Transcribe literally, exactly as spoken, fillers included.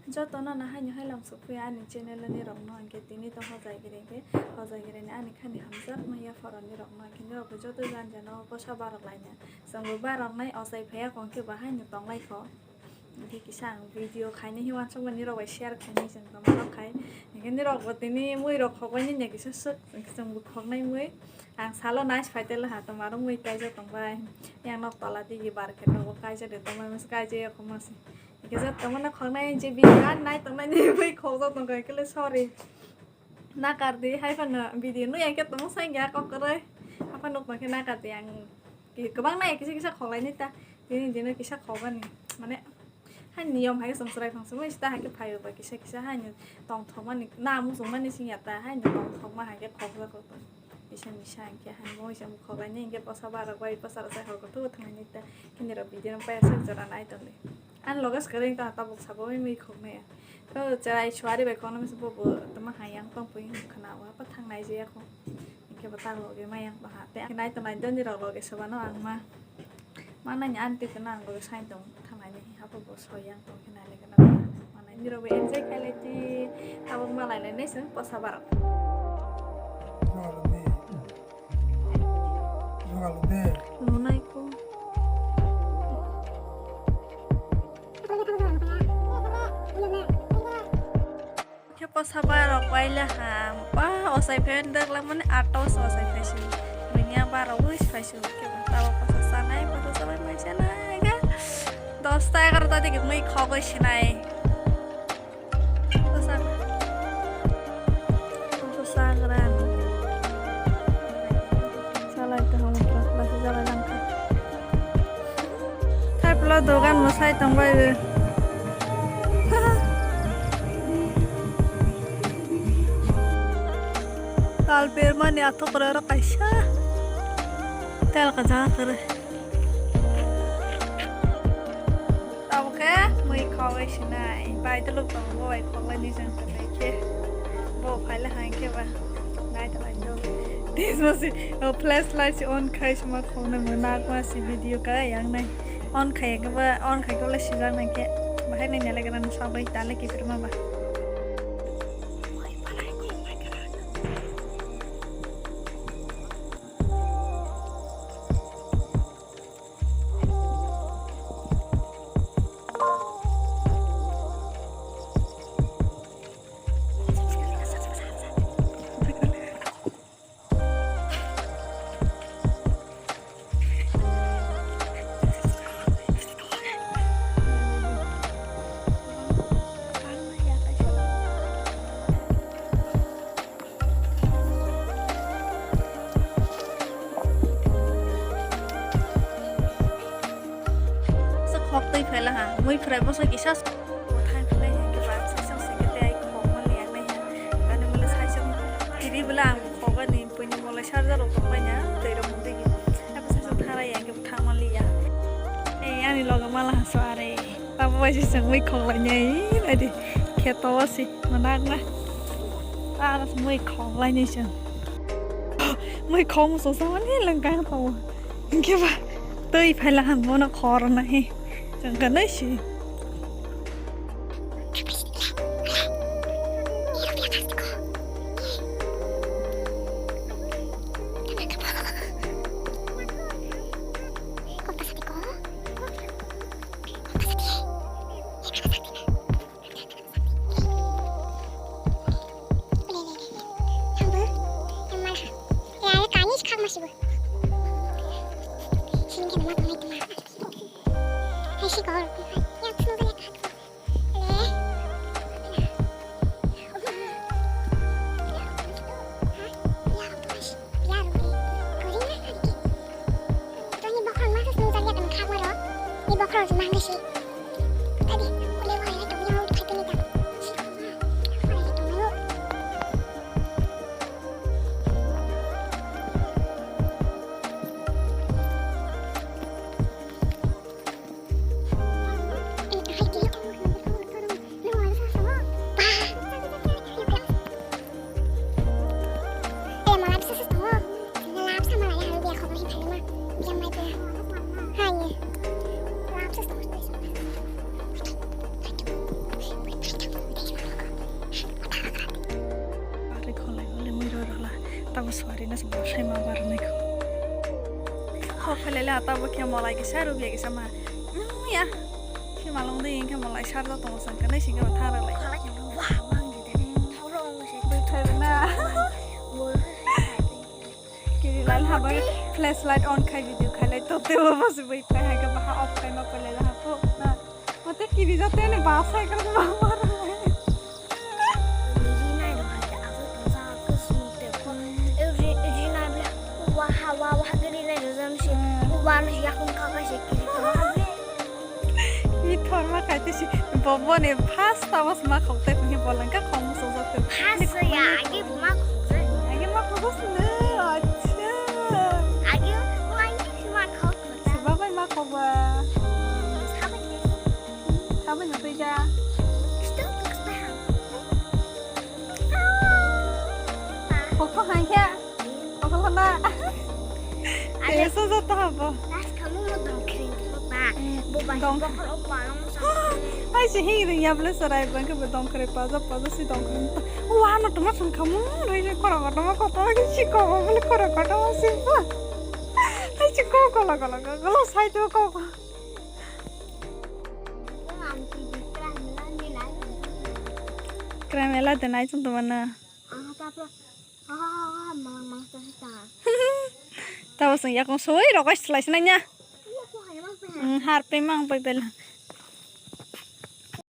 Jotono no haino hai lam sukphi ani channel ni rokno, hwnkhe tini to hojai giri, hwnkhe hojai giri ni ani khani hamjak maya phoroni rokno, hwnkhe norok bo joto jan jano posa barok laina, chwngbo barok nai ochai phaiya, hwnkhe bo haino tong lai kho. Hwnkhe kisa ang video khainai hi uansukmani rok bai share khainai chwng tongma rok khai, hwnkhe norok bo tini mui rok khokbai nini kisa swk, chwngbo khoknai mui. Ang salo nais phai tele ha, tongma rok mui kaijak tongbai. Yang nok tola digi bar khe nogo kaijak de tongbai, mas kaijak ya kho mas. Hwnkhe jat tongmani khoknai je video an nai tongnai ni bai khokjak tongkha, hwnkhe le sorry. Nakar di, hai phano video nui ang khe tongmo sai ya kok kwrwi. Haphano tongkhe nakar di ang ki-, kwbang nai kisa kisa khoklai ni ta. Tini dino kisa khokani. Mane, hai niyom hai khe chwng chwrai phang sumui sita hai khe phaio ba kisa kisa hai ni tongthokmani, na muchungmani sing ya ta, hai ni tongthokma hai khe khokjak kok. Bisa misa hwnkhe hai bo isa mukhok lainai hwnkhe bwsa barok bai bwsa rok sai hor kuthuk thangnai ta. Kini rok video no paiya sak jora nai tongdi. Ani loge swkang ta tabuk sabo mui khok nai. To cherai suari bai kono misa bo bo tama hai yang tong pui khna wa pa thangnai je yakho. Hwnkhe bo tak loge ma yang pa ha. Te nai tongnai doni rok loge sobano ang ma. Manani aunty kheno ang loge sai tong thangnani, hapo bo soi yang tong khe nai lekha na manai nirok bo enjoy khai lai di, tabuk malai lai nai song posa barok. Jogalu de. Jogalu de. Nunai ko. Khe posa barok paila ha, ba ochai phai dak lang mani ato se ochai phai si. Bini a barok wis phai si, khe ba tabo posa sanai, posa sanai mai sanai ga. Dosta egarota digi mui khogoi sinai. Posa, posa sagra. Salai ta hamo pura pura se jalai langkha. Thai pla dogan mwsai tongbai bo. Tal permani athok rok kaisa. Tel ka jaga kare. Tabuk khe mui khogoi sinai. Bai tolok tongo, bai khoklai ni jang tongbai khe. Bo phaila hai khe ba. Nai tongbai do. This was it. Oh, flashlight on khai sima khogna mo nak ma si video ka yang nai. On khai khe ba, on khai khe ba sijak nai khe. Bahai nai nai le gran sa bai ta le khe firma ba. Sa khok twi phaila ha, mui phwrai bwsa kisa. Thang khlai ha, khe ba sa sa se khe tei khok ma liya nai ha. Ani mule sai sa kiri bwla ang khok ani puini mole sarja rok tong bai na, tei rok mung twi. Abo sa sa thara ya, khe thang ma liya. Ei, ani loge mala ha so are. Tamo bai se chwng mui khok lai nai, nai di. Kheto o si, manak na. Tara se mui khok lai nai chwng. Mui khok muchung sa mani lwng kang tamo. Hwnkhe ba twi phaila hang bono khorna hi. Chwng kanai si. Suari na sumber sai ma bar nai ko. Ho phelele ata bo khe molai kisa rubi kisa ma. Nung ya. Khe malong de khe molai sar da tong sang kanai sing ma thara lai. Wah, wah, gitu. Thoro ang saya. Bai thai na. Wah. Kiri lai ha bai flashlight on khai video khai lai to te bo bo se bai thai ha ka ba ha off khai ma pele ha ko. Na. Mate kiri jate ne ba sai ka ba ma. Rinai rok hai aswk tongsa khe sumuk te kho. E ri-, rinai bla wa ha wa wa ha khe rinai rok jam si. Hmm. Wa no yakung kha kha se kiri tong ha ble. I thorma khai te si bobo ni first tawas ma khok te ni bolang ka khom so jate. First ya, agi ma khok se. Agi ma khok se ne. Acha. Agi ma agi ma khok se. Suba bai ma khok ba. Sabai ni. Sabai ni tui ja. Kokho hai khe. Kokho lana. Ade. Eso joto habo. Last kamu mo dong kring ba. Bo ba dong. Bokol o palong sa. Ai si hing ring ya ble sarai bang khe bo dong kre pa ja pa ja si dong kring. Wa no tuma sung kamu. Rai je kora kora ma kota si ko bo ble kora kora ma si ba. Ai si ko ko la ko la ko la sai to ko ko. Kramela de nai chung tuma na. Tabo sing yakung soi rokai slai sinai nya. Har pe mang pai bela.